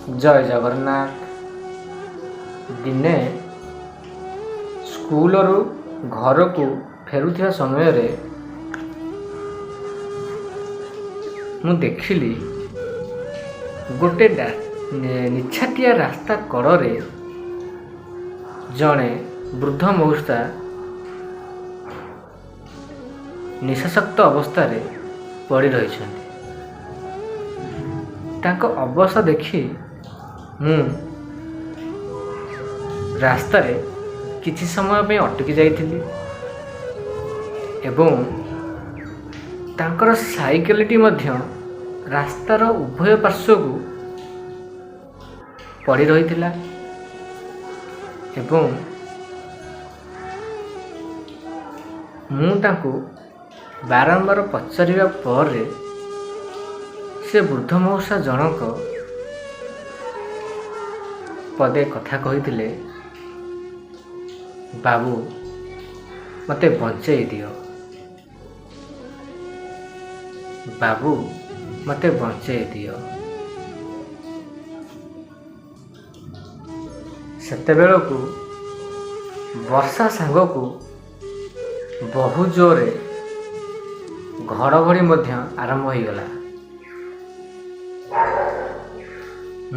ଜୟ ଜଗନ୍ନାଥ। ଦିନେ ସ୍କୁଲରୁ ଘରକୁ ଫେରୁଥିବା ସମୟରେ ମୁଁ ଦେଖିଲି ଗୋଟେ ନିଛାଟିଆ ରାସ୍ତା କଡ଼ରେ ଜଣେ ବୃଦ୍ଧ ମଉସା ନିଶାସକ୍ତ ଅବସ୍ଥାରେ ପଡ଼ି ରହିଛନ୍ତି। ତାଙ୍କ ଅବସ୍ଥା ଦେଖି ମୁଁ ରାସ୍ତାରେ କିଛି ସମୟ ପାଇଁ ଅଟକି ଯାଇଥିଲି ଏବଂ ତାଙ୍କର ସାଇକେଲଟି ମଧ୍ୟ ରାସ୍ତାର ଉଭୟ ପାର୍ଶ୍ୱକୁ ପଡ଼ି ରହିଥିଲା ଏବଂ ମୁଁ ତାଙ୍କୁ ବାରମ୍ବାର ପଚାରିବା ପରେ ସେ ବୃଦ୍ଧ ମଉସା ଜଣକ ପଦେ କଥା କହିଥିଲେ, "ବାବୁ, ମୋତେ ବଞ୍ଚେଇ ଦିଅ, ବାବୁ, ମୋତେ ବଞ୍ଚେଇ ଦିଅ।" ସେତେବେଳକୁ ବର୍ଷା ସାଙ୍ଗକୁ ବହୁ ଜୋରରେ ଘଡ଼ଘଡ଼ି ମଧ୍ୟ ଆରମ୍ଭ ହୋଇଗଲା।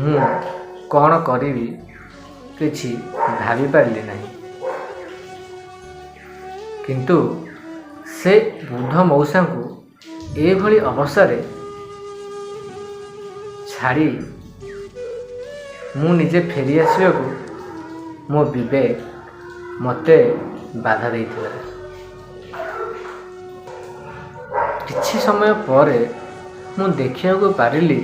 ମୁଁ କ'ଣ କରିବି କିଛି ଭାବିପାରିଲି ନାହିଁ। କିନ୍ତୁ ସେ ବୃଦ୍ଧ ମଉସାଙ୍କୁ ଏଭଳି ଅବସ୍ଥାରେ ଛାଡ଼ି ମୁଁ ନିଜେ ଫେରି ଆସିବାକୁ ମୋ ବିବେକ ମୋତେ ବାଧା ଦେଇଥିଲା। କିଛି ସମୟ ପରେ ମୁଁ ଦେଖିବାକୁ ପାରିଲି,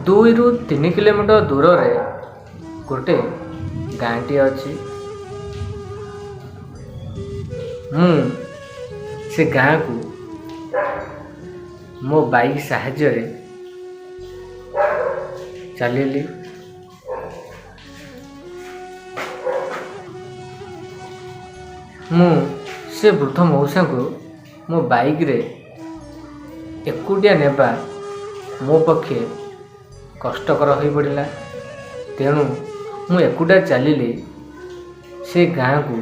2ରୁ 3 କିଲୋମିଟର ଦୂରରେ ଗୋଟେ ଗାଁଟିଏ ଅଛି। ମୁଁ ସେ ଗାଁକୁ ମୋ ବାଇକ୍ ସାହାଯ୍ୟରେ ଚାଲିଲି। ମୁଁ ସେ ବୃଦ୍ଧ ମଉସାଙ୍କୁ ମୋ ବାଇକ୍ରେ ଏକୁଟିଆ ନେବା ମୋ ପକ୍ଷେ କଷ୍ଟକର ହୋଇପଡ଼ିଲା। ତେଣୁ ମୁଁ ଏକୁଟିଆ ଚାଲିଲି ସେ ଗାଁକୁ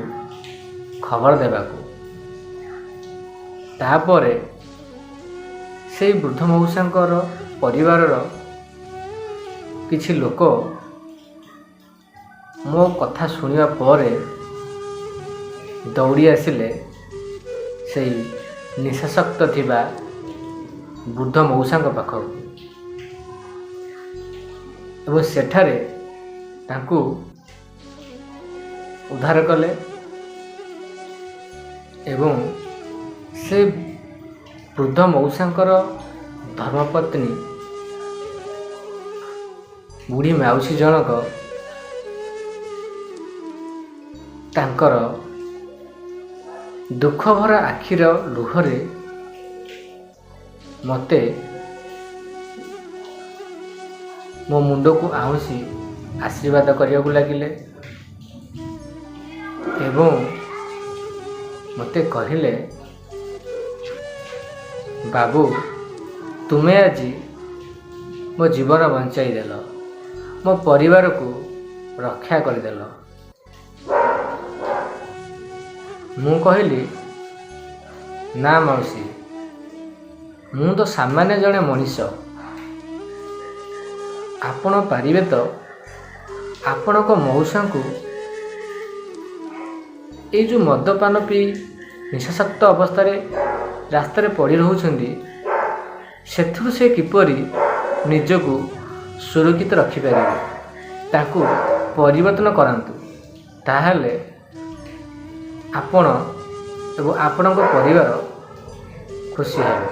ଖବର ଦେବାକୁ। ତାପରେ ସେଇ ବୃଦ୍ଧ ମଉସାଙ୍କର ପରିବାରର କିଛି ଲୋକ ମୋ କଥା ଶୁଣିବା ପରେ ଦୌଡ଼ି ଆସିଲେ ସେଇ ନିଶାସକ୍ତ ଥିବା ବୃଦ୍ଧ ମଉସାଙ୍କ ପାଖକୁ ଏବଂ ସେଠାରେ ତାଙ୍କୁ ଉଦ୍ଧାର କଲେ ଏବଂ ସେ ବୃଦ୍ଧ ମଉସାଙ୍କର ଧର୍ମପତ୍ନୀ ବୁଢ଼ୀ ମାଉସୀ ଜଣକ ତାଙ୍କର ଦୁଃଖଭରା ଆଖିର ଲୁହରେ ମୋତେ ମୋ ମୁଣ୍ଡକୁ ଆଉଁସି ଆଶୀର୍ବାଦ କରିବାକୁ ଲାଗିଲେ ଏବଂ ମୋତେ କହିଲେ, "ବାବୁ, ତୁମେ ଆଜି ମୋ ଜୀବନ ବଞ୍ଚାଇ ଦେଲ, ମୋ ପରିବାରକୁ ରକ୍ଷା କରିଦେଲ।" ମୁଁ କହିଲି, "ନା ମାଉସୀ, ମୁଁ ତ ସାମାନ୍ୟ ଜଣେ ମଣିଷ। ଆପଣ ପାରିବେ ତ ଆପଣଙ୍କ ମଉସାଙ୍କୁ ଏଇ ଯେଉଁ ମଦ୍ୟପାନ ପିଇ ନିଶାସକ୍ତ ଅବସ୍ଥାରେ ରାସ୍ତାରେ ପଡ଼ି ରହୁଛନ୍ତି, ସେଥିରୁ ସେ କିପରି ନିଜକୁ ସୁରକ୍ଷିତ ରଖିପାରିବେ, ତାଙ୍କୁ ପରିବର୍ତ୍ତନ କରାନ୍ତୁ, ତାହେଲେ ଆପଣ ଏବଂ ଆପଣଙ୍କ ପରିବାର ଖୁସି ହେବେ।"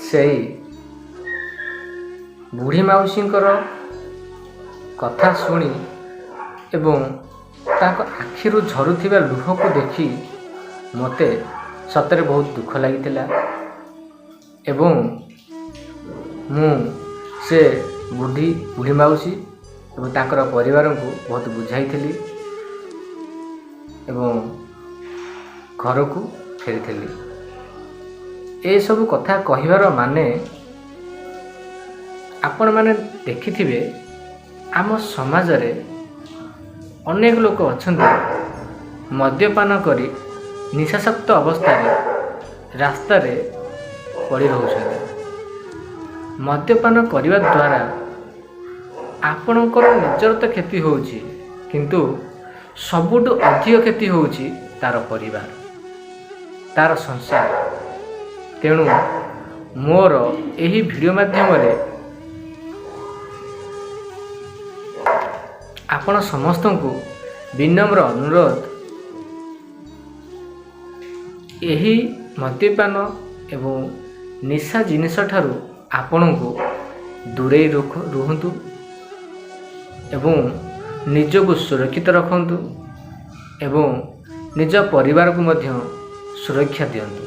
ସେଇ ବୁଢ଼ୀ ମାଉସୀଙ୍କର କଥା ଶୁଣି ଏବଂ ତାଙ୍କ ଆଖିରୁ ଝରୁଥିବା ଲୁହକୁ ଦେଖି ମୋତେ ସତରେ ବହୁତ ଦୁଃଖ ଲାଗିଥିଲା ଏବଂ ମୁଁ ସେ ବୁଢ଼ୀ ମାଉସୀ ଏବଂ ତାଙ୍କର ପରିବାରଙ୍କୁ ବହୁତ ବୁଝାଇଥିଲି ଏବଂ ଘରକୁ ଫେରିଥିଲି। ଏସବୁ କଥା କହିବାର ମାନେ ଆପଣମାନେ ଦେଖିଥିବେ, ଆମ ସମାଜରେ ଅନେକ ଲୋକ ଅଛନ୍ତି, ମଦ୍ୟପାନ କରି ନିଶାସକ୍ତ ଅବସ୍ଥାରେ ରାସ୍ତାରେ ପଡ଼ି ରହୁଛନ୍ତି। ମଦ୍ୟପାନ କରିବା ଦ୍ୱାରା ଆପଣଙ୍କର ନିଜର ତ କ୍ଷତି ହେଉଛି, କିନ୍ତୁ ସବୁଠୁ ଅଧିକ କ୍ଷତି ହେଉଛି ତା'ର ପରିବାର, ତା'ର ସଂସାର। ତେଣୁ ମୋର ଏହି ଭିଡ଼ିଓ ମାଧ୍ୟମରେ ଆପଣ ସମସ୍ତଙ୍କୁ ବିନମ୍ର ଅନୁରୋଧ, ଏହି ମଦ୍ୟପାନ ଏବଂ ନିଶା ଜିନିଷ ଠାରୁ ଆପଣଙ୍କୁ ଦୂରେଇ ରୁହନ୍ତୁ ଏବଂ ନିଜକୁ ସୁରକ୍ଷିତ ରଖନ୍ତୁ ଏବଂ ନିଜ ପରିବାରକୁ ମଧ୍ୟ ସୁରକ୍ଷା ଦିଅନ୍ତୁ।